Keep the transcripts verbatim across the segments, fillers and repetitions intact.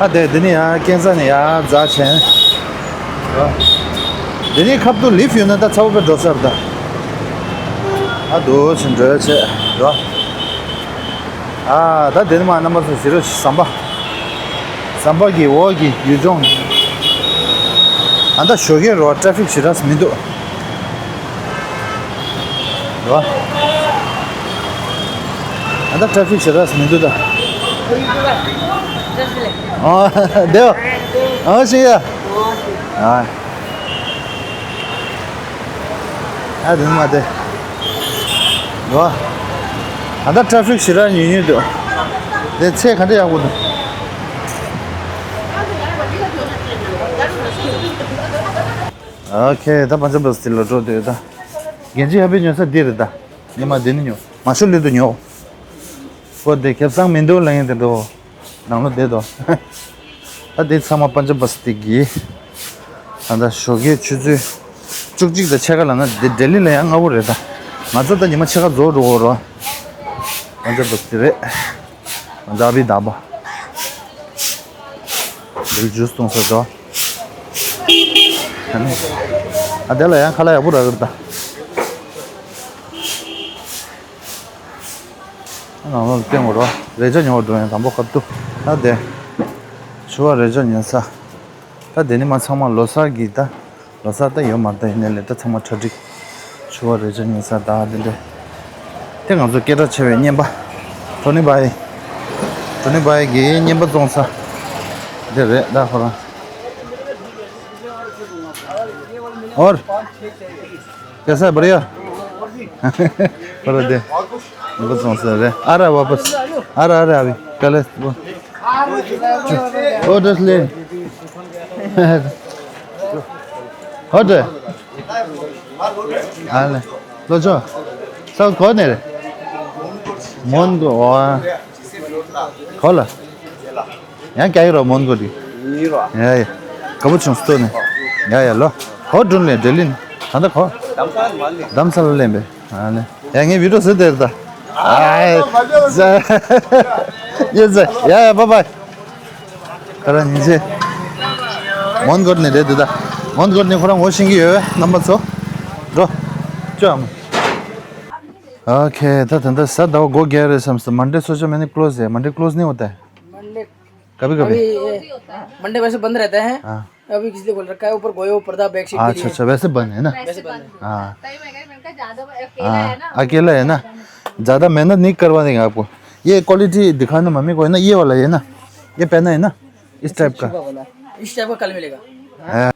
ཨ་དེ་དེ་ནི་ཡང་སྐྱེན་ས་ནི་ཡང་རྫ་ཆེན། དེ་ནི་ཁབ་ཏུ་ལིབ་ཡོད་ན་ད་ཚ་བོ་པའི་འགྲོ་སར་ད། ཨ་དུ་ཕྱིན་འགྲོ་ཆེ་འགྲོ། ཨ་ད་དེ་ནི་མ་རྣམ་པ་ཚོ་ཞི་རོ་ཟམ་པ། ཟམ་པ་གི་འོག་གི་ཡུལ་ལྗོངས། ཨ་ད་ཞོགས་ཀས་རོ་ཊ་ཕིག་ཞེ་དྲགས་མི་འདུག་རོ། ཨ་ད་ཊ་ཕིག་ཞེ་དྲགས་མི་འདུག་ད། ཨ་དེའོ། ཨ་ཤི་ཡ། ཨ་ཨ་དེ་མ་དེ། རོ། ཨ་ད་ཊ་ཕིག་ཞེ་དྲགས་ཉུང་ཉུང་འདུག་དེ་ཚེ་ག་འདྲ་ཡག་པོ་འདུག་ཨོ་ཁེ། ད་པན་ཇ་བ་སི་ཊི་ལ་འགྲོ་འདོད་ད། གན་ཇི་ཧ་པི་ཉོ་ས་འདི་རེད་ད། ཉི་མ་འདི་ནི་ཉོ། མ་ཤོ་ལུས་དུ་ཉོ། ཁོ་དེ་ཁེབས་སང་མི་འདུག་ལ་ཡིན་དེ་འགྲོ། ནང་ལོ་བསྡད་དོ། ད་དེ་ཚང་མ་པན་ཇ་བ་སི་ཊི་གི། ད་ད་ཞོགས་ཀའི་ཆུ་ཚོད་བཅུ་གཅིག་དང་ཕྱེད་ཀ་ལ་ན་དེ་ལྡི་ལི་ལ་ཡང་སྔ་པོ་རེད་ད། ང་ཚོ་ད་ཉི་མ་ཕྱེད་ཀ་རྫོགས་འགྲོ་གོ་རོ། པན་ཇ་བ་སི་ཊི་རེད། ང་ཚོ་ཨ་བི་ད་པ། དེ་ལ་ཇུས་བཏུང་ས་དོ། ཨ་དེ་ལ་ཡང་ཁ་ལག་ཡག་པོ་རག་གི་རེད་ད། ནང་ལོགས་ལ་བསྟན་དགོས་རོ། རས་ཆ་ཉོ་བར་འགྲོ་ཡང་དང་པོ་ཁབ་ཏུ། ད་དེ། ཕྱུ་པ་རས་ཆ་ཉོ་ས། ད་དེ་ནི་མ་ཚང་མ་ལོ་གསར་གྱི་ད། ལོ་གསར་ད་ཡོད་མ་ད་ཡིན་ནའི་ལས་ད་ཚང་མ་གྲ་སྒྲིག་ཕྱུ་པ་རས་ཆ་ཉོ་ས་ད་དེ་འདྲ། དེ་ང་ཚོ་སྐད་གྲགས་ཆེ་བའི་རྔན་པ། ཊོ་ནི་བྷའི། ཊོ་ནི་བྷའི་གི་རྔན་པ་བཙོང་ས། དེ་རེད་ད་ཁོ་རང་། और कैसा है? बढ़िया। पर दे। उनको समोसा दे। आ रहा है वापस। आ रहा, आ रहा है अभी। पहले वो। ओ, दस ले। हट। आ ले। लो, जो। सब कौन है रे? मोहन को, वाह। खोला। ཡང་སྐྱ་ཡོད་རོ་མོན་གོ་དེ། ཡ་ཡ། ག་པོ་ཆུང་སྟོད་ནས། ཡ་ཡ་ལོ། ཧོ་དྲུན་ལས་འབྲེལ་ལིན། ད་ལྟ་གོ། དམ་ས་ལ་ལེན་པས། ཨ་ལེ། ཡ་ངའི་བི་ཌིའོ་ཟེར་དེར་ད། ཨ་ཡ། ཡ་ཡ་བཱའི་བཱའི། ཁ་ར་ཉིན་ཚེ། མོན་གོ་ནས་རེད་དེ་ད། མོན་གོ་ནས་ཁོ་རང་ངོ་ཤེས་ཀྱི་ཡོད་རྣམ་པ་ཚོ། འགྲོ། ཅོ་ཨམ། ཨོ་ཁེ། ད་ད་ད་གཟའ་ཟླ་བ་སྒོ་རྒྱག་རེད་བསམ་སོང་། मंडे सोचा मैंने क्लोज है। मंडे क्लोज नहीं होता है। मंडे कभी कभी। अभी मंडे वैसे बंद रहता है। हाँ। अभी इसलिए खोल रखा है, ऊपर गोयो पर्दा बैक शीट के लिए। अच्छा अच्छा, वैसे बंद है ना। वैसे बंद है। हाँ। तभी मैं कह रही, मैंने कहा ज्यादा अकेला है ना। हाँ, अकेला है ना। ज्यादा मेहनत नहीं करवा देंगे आपको। ये क्वालिटी दिखाना मम्मी को है ना, ये वाला है ना, ये पहना है ना, इस टाइप का। इस टाइप का कल मिलेगा। हाँ।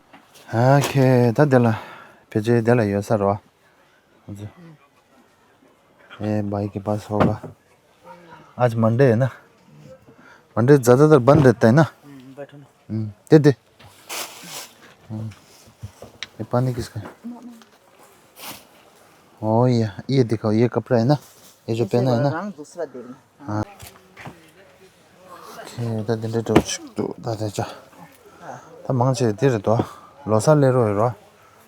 ཨོ་ཁེ། ད་དེ་ལ་ཕལ་ཆེར་དེ་ལ་ཡོད་ས་རེད་བ། ये भाई के पास होगा। आज मंडे है ना, मंडे ज़्यादातर बंद रहता है ना। हम्म, बैठो ना। हम्म, दे दे। हम्म, ये पानी किसका है? ओ, ये, ये दिखाओ, ये कपड़ा है ना, ये जो पहना है ना। रंग दूसरा दे रही। ཨོ་ཁེ། ད་འདི་འདྲ་འདྲ་ཅིག་འདུག་ད་དེ་ཅག་ད་མང་ཆེ་འདི་རེད་དོ། ལོ་གསར་སླེབས་རོགས་ཡོད་རོ།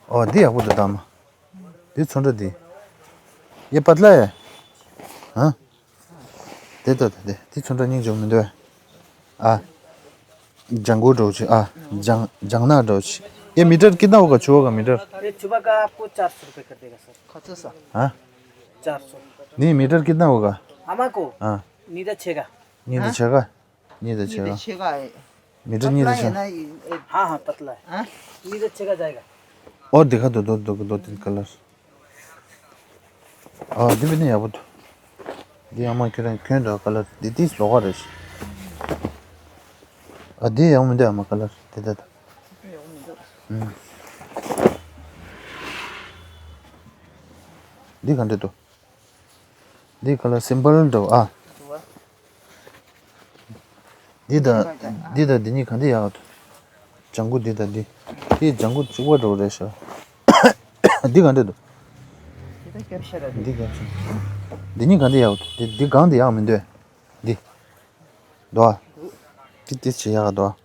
ཨོ་འདི་ཡག་པོ་འདུག་ད་མ། འདི་ཚོན་ཁྲ་འདི། ཡེ་པཏ་ལ་ཡེ། ཧ། དེ་ལྟ་དེ་དེ་འདི་ཚོན་ཁྲ་སྙིང་རྗེ་མི་འདུག་ཨ། ལྗང་གུ་འདྲ་བོ་ཅིག་ཨ། ལྗང་ལྗང་ནག་འདྲ་བོ་ཅིག ये मीटर कितना होगा छुआ का मीटर? अरे छुआ का आपको चार सौ रुपये कर देगा सर। खर्च सर। हाँ। चार सौ। नहीं, मीटर कितना होगा? हमारे को? हाँ। नीचे छः का। नीचे छः का। ཉིས་དང་ཕྱེད་ཀ། ཉིས་དང་ཕྱེད་ཀ། མི་འདྲ་ཉིས་དང་ཕྱེད། हाँ हाँ पतला है। हाँ। नीचे छः का जाएगा। ཨོ་འདི་ཁ་འདུག་འདུག་འདུག་འདུག་འདི་ཁ་ལར། ཨོ་འདི་བི་ནི་ཡག་པོ་འདུག་འདི་ཨ་མ་ཁྱོད་རང་གྱོན་འདུག་ཁ་ལར་འདི་ཏིས་ལོག་ག་རེད། ཨ་འདི་ཡག་མི་འདུག་ཨ་མ་ཁ་ལར་འདི་ད་ད། ཨུམ། འདི་ག་འདྲ་འདུག་འདི་ཁ་ལར་སིམ་པལ་འདྲ་བ་ཨ། འདི་དང་འདི་དང་འདི་གཉིས་ག་འདི་ཡག་འདུག་ལྗང་གུ་འདི་དང་འདི། འདི་ལྗང་གུ་གཅིག་པ་འདྲ་བོ་རེད་ཤག་འདི་ག་འདྲ་འདུག་འདི་ག་ཤ། འདི་གང་འདི་ཡག་འདུག་འདི་འདི་གང་འདི་ཡག་མི་འདུག་འདི། འདུག་ཨ། འདི་འདི་ཆེ་ཡག་འདུག་ཨ།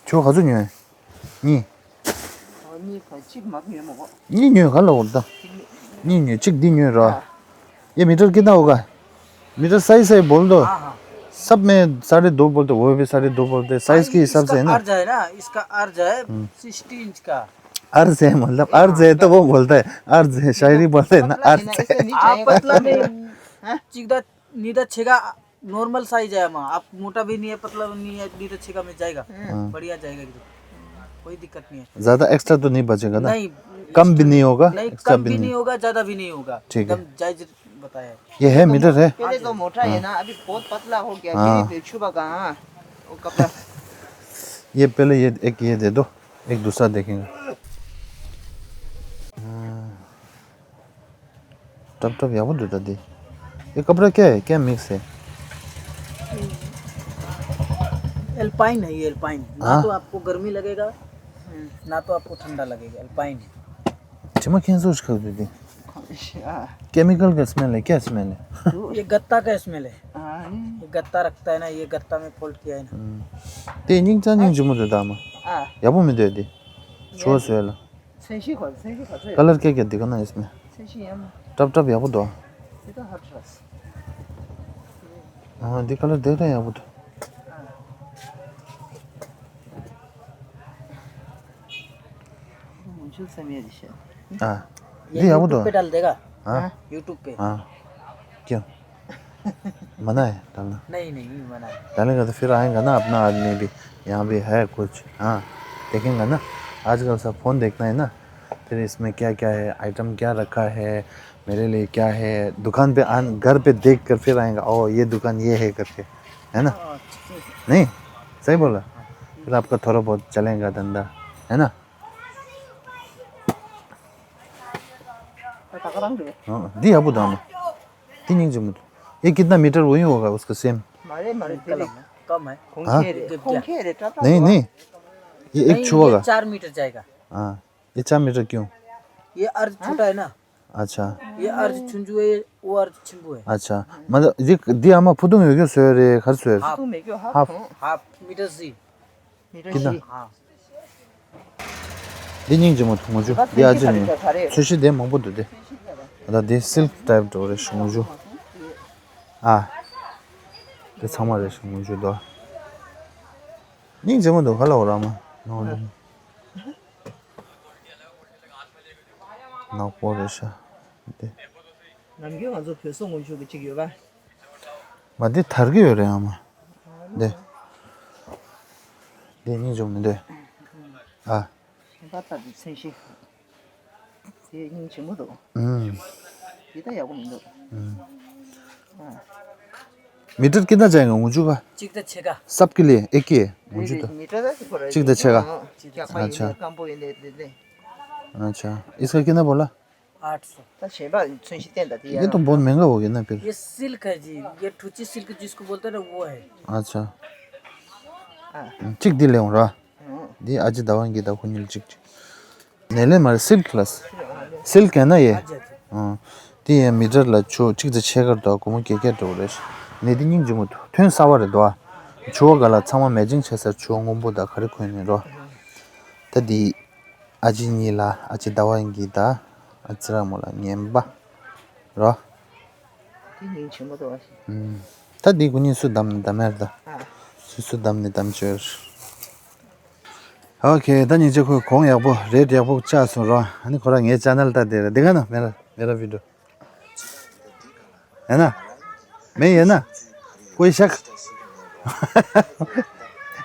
ཁྱོད་ག་ཚོད་ཉོས། གཉིས། ཨོ་གཉིས་དང་གཅིག་མ་ཉོས་མོ། གཉིས་ཉོས་ག་ལ་འོར་ད། གཉིས་ཉོས་གཅིག་འདི་ཉོས་ར། ཨ། ये मीटर कितना होगा? मीटर सही सही बोल दो। हाँ हाँ। सब में साढ़े दो बोलते, वो भी साढ़े दो बोलते, साइज के हिसाब से है ना। अर्ज है ना, इसका अर्ज है सिक्सटी इंच का। अर्ज है, मतलब अर्ज है तो वो बोलता है, अर्ज है, शायरी बोलते हैं ना, अर्ज है। आप पतला नहीं, चिकदा नीदा छेगा, नॉर्मल साइज है। हम आप मोटा भी नहीं है, पतला भी नहीं है, नीदा छेगा में जाएगा। बढ़िया जाएगा एकदम, कोई दिक्कत नहीं है। ज्यादा एक्स्ट्रा तो नहीं बचेगा ना? नहीं। कम भी नहीं होगा, नहीं, एक्स्ट्रा कम भी भी नहीं नहीं होगा, ज्यादा भी नहीं होगा। ठीक है। एकदम जायज बताया है। ये है, मीटर है। पहले तो मोटा है ना, अभी बहुत पतला हो गया। हाँ। फिर छुपा कहाँ वो कपड़ा? ये पहले, ये एक, ये दे दो, एक दूसरा देखेंगे। हाँ। टप टप या वो दूध दी। ये कपड़ा क्या है, क्या मिक्स है? एल्पाइन है ये, एल्पाइन। ना हाँ। तो आपको गर्मी लगेगा, ना तो आपको ठंडा लगेगा, एल्पाइन है। ཁྱི་མ་ཁྱེད་ཚོ་ཞིག་ཁ་བརྡུང་དེ། ཁེ་མི་ཀལ་གི་སྨེལ་ལ་སྐྱ་སྨེལ་ལ། ये गत्ता का स्मेल है। ये गत्ता रखता है ना, ये गत्ता में फोल्ड किया है ना। དེ་སྙིང་རྩ་སྙིང་རྗེ་མོ་འདུག་ད་མ། ཡག་པོ་མི་འདུག་དེ། ཆུ་བ་བཟོས་ལ། ཚན་ཤིང་གོ། ཚན་ཤིང་གོ། ཚན། कलर क्या क्या दिखा ना इसमें? ཚན་ཤིང་ཡམ། ཊབ་ཊབ་ཡག་པོ་འདུག་དེ་ད་ཧ་ཊ་རས། ཨ་འདི་ཁ་ལར་དེ་ད་ཡག་པོ་འདུག मुझे समय दिशा। हाँ। ये ये आपको YouTube दो। पे डाल देगा। हाँ। YouTube पे। हाँ। क्यों? मना है डालना? नहीं, नहीं, मना है। डालेगा तो फिर आएगा ना अपना आदमी भी, यहाँ भी है कुछ। हाँ। देखेंगे ना, आजकल सब फोन देखना है ना। फिर इसमें क्या क्या है, आइटम क्या रखा है, मेरे लिए क्या है, दुकान पे आन, घर पे देख कर फिर आएगा, ओ ये दुकान ये है करके, है ना? नहीं, सही बोला। फिर आपका थोड़ा बहुत चलेगा धंधा, है ना? हाँ, दी अबू दाम। तीन इंच मुझे। ये कितना मीटर वही होगा उसका सेम? मारे मारे तेरे। कम है। हाँ? नहीं, नहीं। ये एक नहीं, छुआ ये का। चार मीटर जाएगा। हाँ। ये चार मीटर क्यों? ये अर्ज छोटा है ना। अच्छा। ये अर्ज छुंजू है, वो अर्ज छिंबू है। अच्छा। मतलब ये दिया मा फुदुंग योग्य सोयर है, हर सोयर। हाफ। हाफ। हाफ मीटर सी। कितना? हाँ। འདི་སྙིང་རྗེ་མོ་འདུག་ངོ་ཅུ། འདི་ཨ་ཅེ་ནི་ཚོས་གཞི་དེ་མང་པོ་འདུག་དེ། ད་འདི་སིལཀ་ཊའིཔ་འདྲ་བོ་རེད་ཤག་ངོ་ཅུ། ཨ། དེ་ཚང་མ་རེད་ཤག་ངོ་ཅུ་དོ། སྙིང་རྗེ་མོ་འདུག་ག་ལ་འོ་ར་མ། ནག་པོ་རེད་ཤག་དེ། ནམ་རྒྱུན་ང་ཚོ་བོད་སོག་ངོ་ཅུ་གི་གཅིག་ཡོད་པ། མ་འདི་དར་གི་ཡོད་རེད་ཨ་མ། འདི། འདི་སྙིང་རྗེ་མོ་འདི། ཨ། ད་ལྟ་དུས་ཚན་ཞིག་དེ་སྙིང་རྗེ་མོ་འདུག་ཨུམ། དེ་ད་ཡག་པོ་མི་འདུག་ཨུམ། ཨ། मीटर कितना जाएगा ངོ་ཅུ་ག་གཅིག་དང་ཕྱེད་ཀ་གཅིག་དང་ཕྱེད་ཀ་གཅིག་དང་ཕྱེད་ཀ་ཨ་ཆ། इसका कितना बोला? आठ सौ। ད་གཞན་པ་ཚོན་གཞི་བསྟན་ད་དེ་ये ཡང་तो बहुत महंगा हो गया ना फिर। ये सिल्क है जी, ये ठूची सिल्क जिसको बोलते हैं ना, वो है। अच्छा। ཨ། གཅིག་འདི་ལེན་ར། འདི་ཨ་ཅེ་ཟླ་བ་གིས་ད་ཁོ་གཉིས་ལ་གཅིག་གཅིག་ནས་ལེན་མ་རེད། སིལཀ་ལ། སིལཀ་ཡིན་ན་ཡེ། ཨ་འདི་ཡང་མི་ཊར་ལ་ཆུ་གཅིག་དང་ཕྱེད་ཀར་དུ་སྒོར་མོ་བརྒྱད་བརྒྱ་འགྲོ་རེད། ནས་འདི་སྙིང་རྗེ་མོ་འདུག་ཐོན་གསར་བ་རེད་དོ། ཆུ་བ་ག་ལ་ཚང་མ་མེ་ཅིང་བྱས་ས་ཆུ་བ་སྔོན་པོ་དང་ག་རེ་གོན་ནས་རོ། ད་འདི། ཨ་ཅེ་གཉིས་ལ་ཨ་ཅེ་ཟླ་བ་གིས་ད་ཨ་ཙི་ར་མོ་ལ་ངན་པ་རོ། དེ་སྙིང་རྗེ་མོ་འདུག་བ་ཞིག་ཨུམ། ད་འདི་ཁོ་གཉིས་སུ་བདམས་ནས་བདམས་ཡར་ད། ཨ། སུ་སུ་བདམས་ནས་བདམས་བཅོས། ཨོ་ཁེ། ད་སྙིང་རྗེ། ཁོས་གོང་ཡག་པོ་རེཊ་ཡག་པོ་བཅག་སོང་རོ། ཨ་ནི་ཁོ་རང་ངའི་ཅེ་ནལ་ལྟ་དེ་རེད། འདི་ག་ན་མེ་ར་མེ་ར་བི་ཌིའོ། है ना? मैं ये ना कोई शक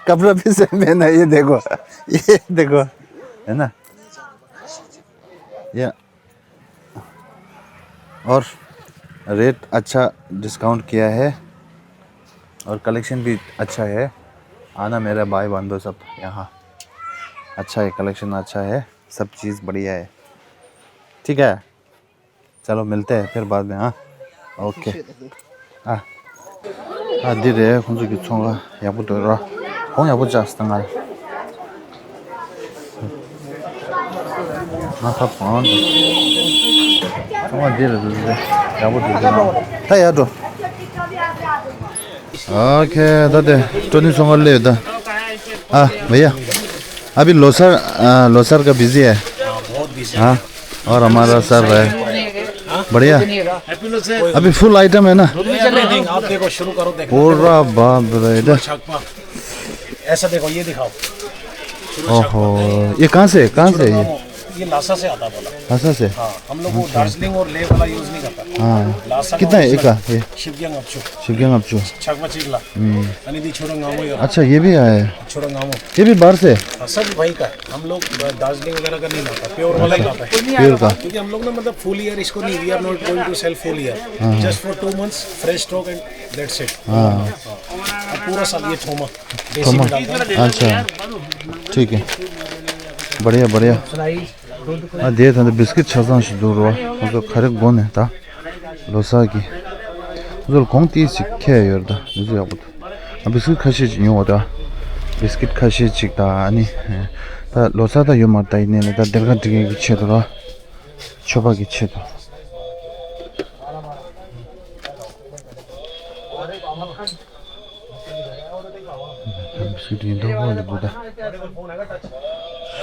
कपड़ा भी सेम है ना। ये देखो, ये देखो, है ना? ये और रेट अच्छा डिस्काउंट किया है और कलेक्शन भी अच्छा है। आना मेरा भाई बंधु सब, यहाँ अच्छा है, कलेक्शन अच्छा है, सब चीज़ बढ़िया है। ठीक है। चलो मिलते हैं फिर बाद में। हाँ। ओके। हाँ। हाँ འདི་རེད། ཁོང་ཚོ་གི་ཚོང་ཁང་ཡག་པོ་འདུག་ར། གོང་ཡག་པོ་བཅག་སྟེ་ང་ང་ཁ་གང་འདུག་ཚོང་ཁང་འདི་རེད། འདི་རེད། ཡག་པོ་འདུག་ད་ཡར་འགྲོ། ओके ད་དེ་སྤྲོ་ནི་ཚོང་ཁང་སླེབས་ཡོད་ད། ཨ་བེ་ཡ། अभी लोसर, आ, लोसर का बिजी है। हाँ, बहुत बिजी है। हाँ, और हमारा सर है। हाँ? बढ़िया। अभी फुल आइटम है ना? नहीं, आप देखो, शुरू करो, देखो। पूरा बाप रे, इधर। छाकपा। ऐसा देखो, ये दिखाओ। ओहो, ये कहाँ से है? कहाँ से है ये? ये लासा से आता बोला। लासा से? हाँ, हम लोग वो दार्जिलिंग और लेह वाला यूज़ नहीं करता। हाँ। लासा का कितना है एक का ये? शिवगंगा अपचू। शिवगंगा अपचू। छाकपा चिकला। हम्म। अनि दी छोरा गाँव में। अच्छा, ये भी आया है। छोरा गाँव में। ये भी बाहर से? हाँ, सब वहीं का। हम लोग दार्जिलिंग वगैरह का नहीं लाता, प्योर वाला ही लाता है। प्योर का। क्योंकि हम लोग ना, मतलब, फुल ईयर इसको नहीं, we are not going to sell full year. हाँ। Just for two months, fresh stock and that's it. हाँ। हाँ। और पूरा साल ये थोमा, देसी थोमा। में डालता है। अच्छा, ठीक है, बढ़िया, बढ़िया। ཨ་དེ་ད་ལྟ་བིས་ཀིཊ་ཆ་ཚང་ཞིག་འདུག་རོ། ཁོ་ཚོ་ག་རེ་དགོས་ནས་ད། ལོ་གསར་གྱི། ཁོ་ཚོར་གོང་ཏིས་ཅིག་ཁྱེར་ཡོད་རེད་ད། དེ་ཚོ་ཡག་པོ་འདུག་ཨ་བིས་ཀིཊ་ཁ་ཤས་ཅིག་ཉོ་བ་ད། བིས་ཀིཊ་ཁ་ཤས་ཅིག་ད་ཨ་ནི། ད་ལོ་གསར་ད་ཡོད་མ་རེད་ད། ཡིན་ནའི་ལས་ད་སྡེར་ཁ་སྒྲིག་མཁན་གྱི་ཆེད་དུ་ར། མཆོད་པ་གི་ཆེད་དུ། སུས་དྲིན་དུ་ཧོ་ལི་བུ་ད།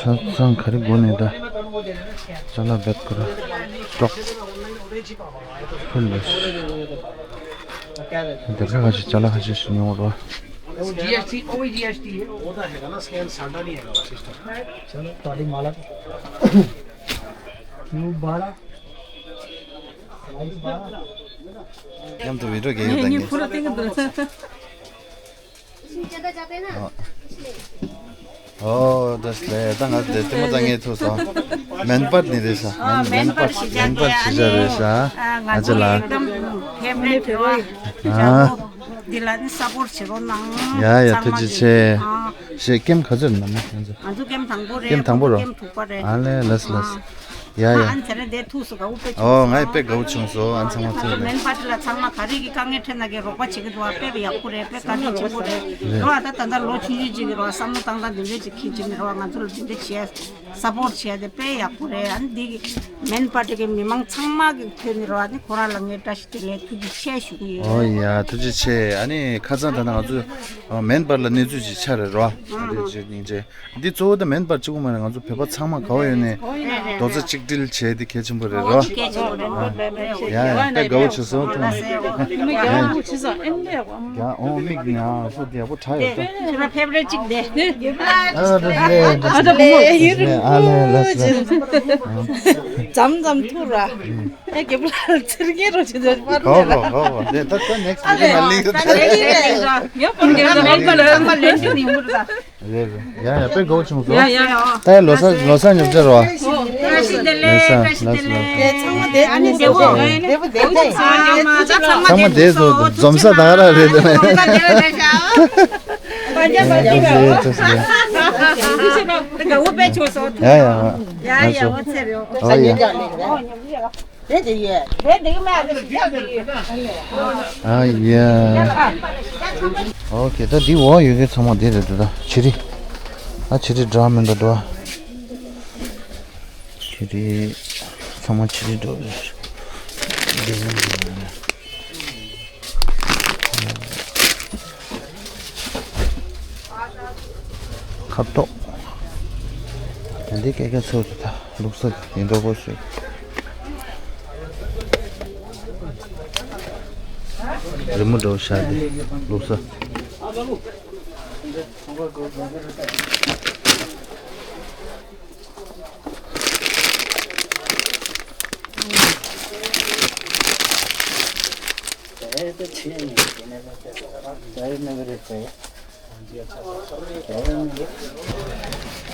ས་ཚང་ག་རེ་དགོས་ནས་ད། ཅ་ལག་བེད་ཁུ་ར། སྟོག་ཕུལ་ལོ་ཤི། དེ་ཁ་ཁ་ཤི་ཅ་ལག་ཁ་ཤི་ཤི་ཉོ་རོ། जीएसटी, ओ जीएसटी है। वो तो हैगा ना, स्कैन साडा नहीं हैगा सिस्टम। चलो, ताली माला। क्यों बारह? हम तो वीडियो के नहीं, नहीं, पूरा देख दो। ཨོ། ཨོ་ད་ལེ་ད་ང་དེ་དེ་མོ་ད་ངས་ཐུག་སོང་། སྨན་པ་ནི་རེད་ཤག་སྨན་པ་སྨན་པ་ཞིག་ཞིག་ཡང་དེ་ཨ་ཞིག་ནི་རེད་ཤག་ང་ཚོ་ལ་ཨེག་དམ་ཕེ་ཝ་རི་ཊི་རེད་བ། ཨ། འདི་ལ་ནི་སཔོར་ཊི་བྱེད་རོགས་གནང་། ཡ་ཡ་ཚང་མ་ཐུགས་རྗེ་ཆེ། ཨ། ཞེས་ཀེམ་ག་ཚོད་ནམ་ང་ཚོ། ང་ཚོ་ཀེམ་དང་པོ་རེད། ཀེམ་དང་པོ་རོ། ཀེམ་དྲུག་པ་རེད། ཨ་ལེ་ལགས་སོ་ལགས་སོ། ཡ་ཡ། ཨ་ནི་དེ་རིང་དེ་ཐུག་སོ་ག་འུ་པེ་ཨོ་ཆུང་ང་དཔེ་དགའ་བོ་བྱུང་སོང་། ཨ་ཚང་མ་ཚོས་ལ། སྨན་པ་དེ་ལ་ཚང་མ་ག་རེ་གི་དཀའ་ངལ་འཕྲད་ན་གི་རོགས་པ་བྱེད་ཀྱི་འདུག་ཨ་དཔེ་ཡག་པོ་རེད། དཔེ་བཀའ་དྲིན་ཆེན་པོ་རེད། རེད། རོགས་ཨ་ད་ད་ལྟ་ལོ་ཆུང་ཆུང་ཅིག་གི་རོགས་བསམ་བློ་བཏང་སྟངས་འདི་འདྲས་ཅིག་ཁྱེད་ཅིག་རོགས་ང་ཚོ་ལ་འདི་འདྲས་བྱས་སཔོར་ཊི་བྱས་ཏེ་དཔེ་ཡག་པོ་རེད། ཨ་ནི་འདི་གི་སྨན་པ་དེ་གི་མི་མང་ཚང་མ་གི་ཐོག་ནས་རོགས་ཨ་ནི་ཁོ་རང་ལ་ངས་བཀྲ་ཤིས་བདེ་ལེགས་ཐུགས་རྗེ་ཆེ་ཞུ་གི་ཡོད། ཨོ་ཡ་ཐུགས་རྗེ་ཆེ། ཨ་ནི་ཁ་སང་ད་ལྟ་ང་ཚོ་སྨན་པ་ལ་གནས་ཚུལ་ཅིག་ཆགས་རེད་རོགས་ཨ་ནི་ཅིག་སྙིང་རྗེ། འདི་གཙོ་བོ་དེ་སྨན་པ་གཅིག་པོ་མ་རེད། ང་ཚོ་བོད་པ་ཚང་མ་ག་བ་ཡོད་ནས་རྡོག་རྩ་གཅིག་སྒྲིལ་བྱས་ཏེ་གལ་ཆེན་པོ་རེད་རོ། གལ་ཆེན་པོ་རེད། ཡ་ཡ་དཔེ་དགའ་བོ་བྱས་སོང་ཐུགས་རྗེ་ཆེ། ཡ་ཨོ་མིག་ནི་ཨ་ཤོ་དེ་ཡག་པོ་ཁྲ་ཡོད་ད། ཁྱོད་རང་ཕེབས་རེ་གཅིག་དེ། ཨ་ད་དེ་ལས་ཨ་ལས་ལས་ལས། མཚམས་མཚམས་ཐུག་ར། ཨེ་རྒྱལ་པོ་ལགས་ཚེར་ངན་རོ་ཆེ་ཆེ་པར་གོ་གོ་གོ་གོ་དེ་ད་ད་ནེག་སི་ཝིག་ལ་ལིང་ད་ད་ནེག་སི་ཝིག་ལ་ཡོད་པར་རྒྱལ་པོ་ལགས་ལེན་ཅིག་ཡིན་པར་ད། རེད་རེད། ཡ་ཡ་དཔེ་དགའ་བོ་བྱུང་སོང་། ཡ་ཡ་ཡ། ད་ཡ་ལོ་གསར་ལོ་གསར་ཉོབ་ཆ་རོ། བཀྲ་ཤིས་བདེ་ལེགས། བཀྲ་ཤིས་བདེ་ལེགས། ཚང་མ་བསྡད་ཨ་ནི་བསྡད་འོ་བསྡད་བསྡད་བསྡད། ཚང་མ་བསྡད་སོ་འཛོམས་ས་ད་ག་ར་རེད་དེ་ནས། འཛོམས་ས་དེ་ར་རེད་ཤག་དགའ་བོ་དཔེ་བྱུང་སོང་། ཡ་ཡ། ཡ་ཡ་ཨོ་ཚེ་རེད། ཨོ་ཡ། རེད་དེ་ཡོད། རེད་དེ་ཡོད་མ་རེད་ཤག་ཨ་ཡ། ཨོ་ཁེ་ད་འདི་འོག་ཡོད་མཁན་ཚང་མ་འདི་རེད་འདུག་ད་ཆི་རི། ཨ་ཆི་རི་འདྲ་མི་འདུག་འདུག་ཆི་རི། ཚང་མ་ཆི་རི་འདྲ་རེད། འདི་ཡང་འདི་ཡང་། ཁ་དོག་ད་འདི་སྐད་ཆ་ཚོད་ད་ལུག་གསོ་ཡིན་འགྲོ་གོ་ཤོད། རི་མོ་འདྲ་བོ་བཞག་སྟེ་ལུག་གསོ།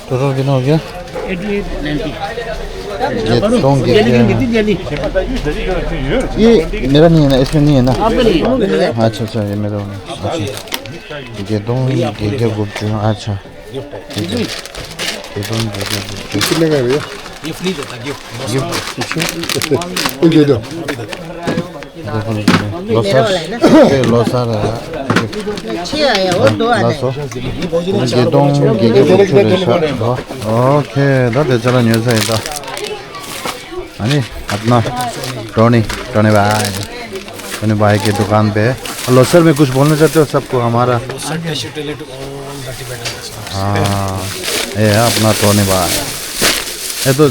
तो तो कितना हो गया? Eighty eight ninety. ये टोंग ये लेकिन कितनी जल्दी? ये मेरा नहीं है ना, इसमें नहीं है ना? आपका नहीं है। अच्छा अच्छा, ये मेरा होना। अच्छा। ये टोंग ये क्या गुप्त है? अच्छा। ये टोंग ये क्या गुप्त है? कितने का है भैया? ये फ्री देता गिफ्ट। गिफ्ट। ये दे दो। ལོ་གསར། ལོ་གསར། ལགས་སོ། དགེ་གདོང་དགེ་རྒན་ཚོ་རེད་ཤག་ཨོ་ཁེ། ད་དེ་ཚོ་ལ་ཉོས་ས་ཡིན་ད། ཨ་ནི་अपना टोनी टोनी भाई, टोनी भाई की दुकान पे। लो सर, मैं कुछ बोलना चाहते हो सबको हमारा? Sir, special to all the Tibetan customers। हाँ, ये है अपना टोनी भाई। ये तो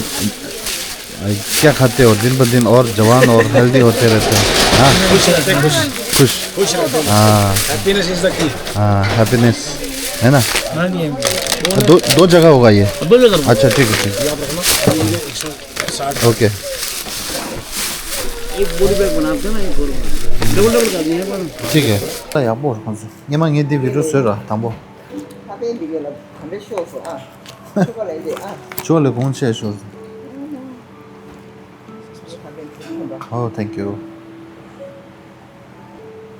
क्या खाते हो दिन ब दिन और जवान और हेल्दी होते रहते हो? हाँ? खुश रहते हैं, खुश। खुश। खुश रहते हैं। हाँ। Happiness is the key। हाँ, happiness, है ना? हाँ जी, हाँ जी। दो, दो जगह होगा ये? दो जगह। अच्छा, ठीक है, ठीक है। ये आप रखना। ये एक सौ साठ। ओके। एक बॉडी बैग बनाते हैं ना, एक बॉडी बैग। डबल डबल कर दिए हैं, पर ठीक है। ད་ཡག་པོ་རེད་ཁོང་ཚོ། སྔོན་མ་ངས་འདི་བི་ཌིའོ་བཟོས་ར་དང་པོ། ཁ་པའི་འདི་ག་ལ་ག་འདྲ་ཤོག་སོང་ཨ། ཆུ་བ་ལས་ལས་ཨ། ཆུ་བ་ལས་གོང་ཆེ་ཤོག་སོང་། ཁ་པའི་འདི་ཁོང་ད། Oh, thank you.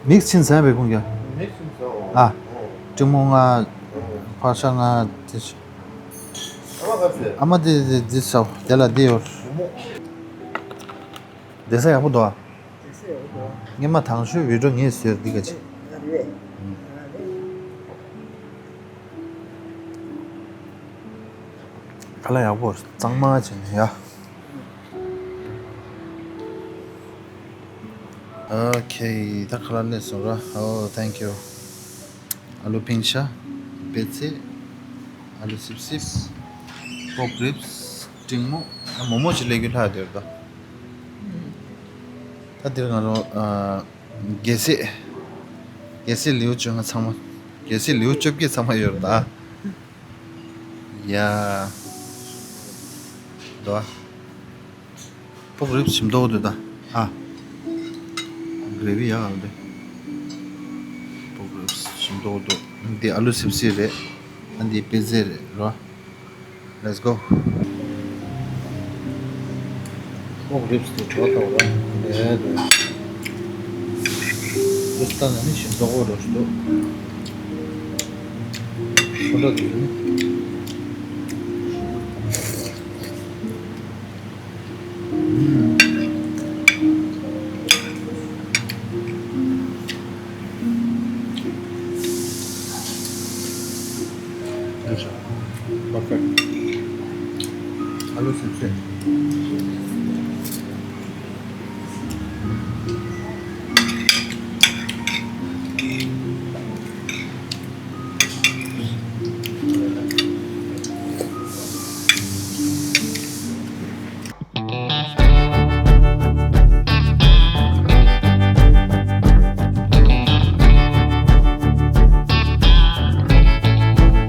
མིག་ཆིན་ཟན་བེ་ཁུང་ག་མིག་ཆིན་ཟན། ཨ། ཀྲིང་མོ་ང་ཕར་ཤ་ང་དེ་ཨ་མ་དེ་དེ་དེ་ས་དེ་ལ་དེ་ཡོད། དེ་ས་ཡག་པོ་འདུག་ཨ། སྔོན་མ་དང་ཤོས་བི་ཌིའོ་ངས་བཟོས་འདི་ག་ཅི། ཁ་ལག་ཡག་པོ་གཙང་མ་བྱས་ནས་ཡ། ཨོ་ཁེ། ད་ཁ་ལག་སླེབས་སོང་ར། Oh, thank you. ཨ་ལུ་ཕིང་ཤ། པེ་ཙེ། ཨ་ལུ་སིབ་སིབ། པོག་རིབ་སི། ཀྲིང་མོ། ཨ་མོག་མོག་ཅིག་སླེབས་རྒྱུ་ལྷག་བསྡད་ཡོད་ད། ད་འདིར་ང་རང་ཨ་རྒྱལ་སྲས། རྒྱལ་སྲས་ལེའུ་བཅོ་ལྔ་ཚང་མ། རྒྱལ་སྲས་ལེའུ་བཅོ་བརྒྱད་ཚང་མ་ཡོད་རེད་ད། ཡ། འདུག་ཨ། པོག་རིབ་ཞིམ་མདོག་འདུག་ད། ཨ། གྷི་རེ་བི་ཡག་ག་འདུག་པོག་རིབ་ཞིམ་མདོག་འདུག་འདི་ཨ་ལུ་སིབ་སིབ་རེད། ཨ་འདི་པེ་ཙེ་རེད་རོ། Let's go. པོག་རིབ་དེ་བྲོ་ཐོག་ར་ལས་དུ། དུས་ལྟ་ན་ནི་ཞིམ་མདོག་པོ་རོ་ཞིག་འདུག་ཁོ་འདྲ་དུ་ནི། Perfect. ཨ་ལུ་སིབ་སིབ།